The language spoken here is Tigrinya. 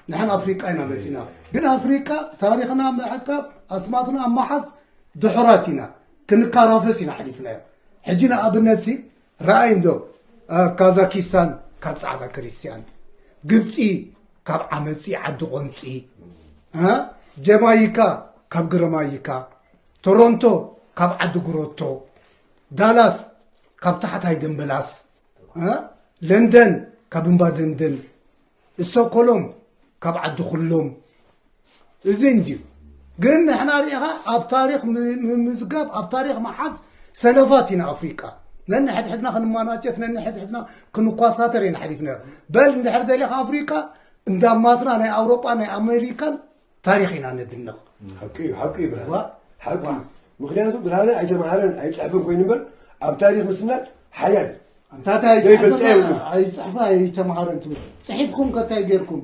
ንሕና ኣፍሪቃ ኢና መጺና። ግን ኣፍሪቃ ታሪኽና ምዕቃብ፣ ኣስማትና ምሓዝ ድሑራት ኢና። ክንካራፈስ ኢና ሓሊፍናዮ። ሕጂ ንኣብነት ሲ ረኣይ እንዶ፣ እ፣ ካዛኪስታን ካብ ጻዕዳ ክርስቲያን፣ ግብጺ ካብ ዓመጺ ዓዲ ቆምጺ፣ እ፣ ጀማይካ ካብ ግረማይካ፣ ቶሮንቶ ካብ ዓዲ ጉሮቶ፣ ዳላስ ካብ ታሕታይ ደምበላስ፣ እ፣ ለንደን ካብ እምባ ደንደን፣ ስቶኮሎም ካብ ዓዲ ኩሎም። እዚ እንድዩ። ግን ንሕና ርኢኻ ኣብ ታሪኽ ም-፣ ምምዝጋብ፣ ኣብ ታሪኽ ምሓዝ ሰነፋት ኢና ኣፍሪቃ። ነንሕድሕድና ክንማናጨት፣ ነንሕድሕድና ክንኳሳተር ኢና ሓሊፍና። በል እንድሕር ደሊኻ ኣፍሪቃ እንዳማትና ናይ ኣውሮጳ ናይ ኣሜሪካን ታሪኽ ኢና ነድንቕ። ሓቂ እዩ፣ ሓቂ እዩ ብራዘር። ዋ። ሓቂ እዩ። ዋ። ምኽንያቱ ብርሃነ ኣይተምሃረን ኣይጽሕፍን ኮይኑ እምበር ኣብ ታሪኽ ምስናድ ሓያል እዩ። እንታይ ዘይፈልጥ ኣይጽሕፍን የብሉን። ኣይጽሕፍን ኣይተምሃረን ትብል። ጽሒፍኩም ከ እንታይ ጌርኩም?